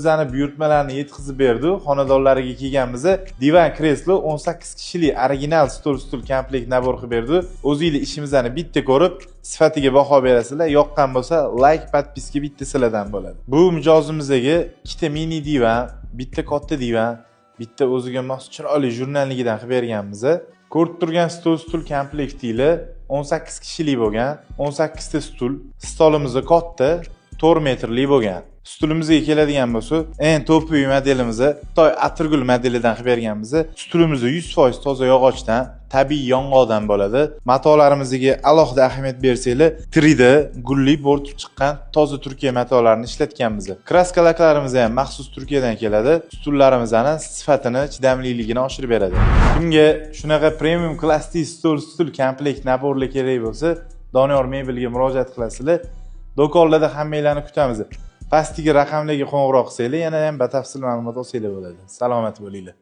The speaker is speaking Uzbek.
Bizani buyurtmalarni yetkazib berdi. Xonadonlariga kelganmiz. Divan, kreslo, 18 kishilik original stol, stul komplekt набор qilib berdi. O'zinglar ishimizni bitta ko'rib, sifatiga baho berasizlar. Yoqqan bo'lsa, layk, подписка bitta sizlardan bo'ladi. Bu mijozimizga ikkita mini divan, bitta katta divan, bitta o'ziga mos chiroyli jurnalligidan qilib berganmiz. Ko'rib turgan stol, stul komplektinglar 18 kishilik bo'lgan, 18 ta stul. Stolimiz katta, 4 metrli bo'lgan. Stulimizga keladigan bo'lsa, eng топовый modelimiz Xitoy Atirgul modelidan qilib berganmiz. Stulimiz 100% toza yog'ochdan, tabiiy yong'oqdan bo'ladi. Matolarimizga alohida ahamiyat bersanglar, 3D gulli bo'rtib chiqqan toza Turkiya matolarini ishlatganmiz. Краска laklarimiz ham maxsus Turkiyadan keladi. Stullarimizni sifatini, chidamliligini oshirib beradi. Kimga shunaqa premium klassli stol, stul komplekt набор lar kerak bo'lsa, Doniyor Mebelga murojaat qilasizlar. Do'konlarda hammanglarni kutamiz. Pastdagi raqamlarga qo'ng'iroq qilsanglar, yana ham batafsil ma'lumot olsanglar bo'ladi. Salomat bo'linglar.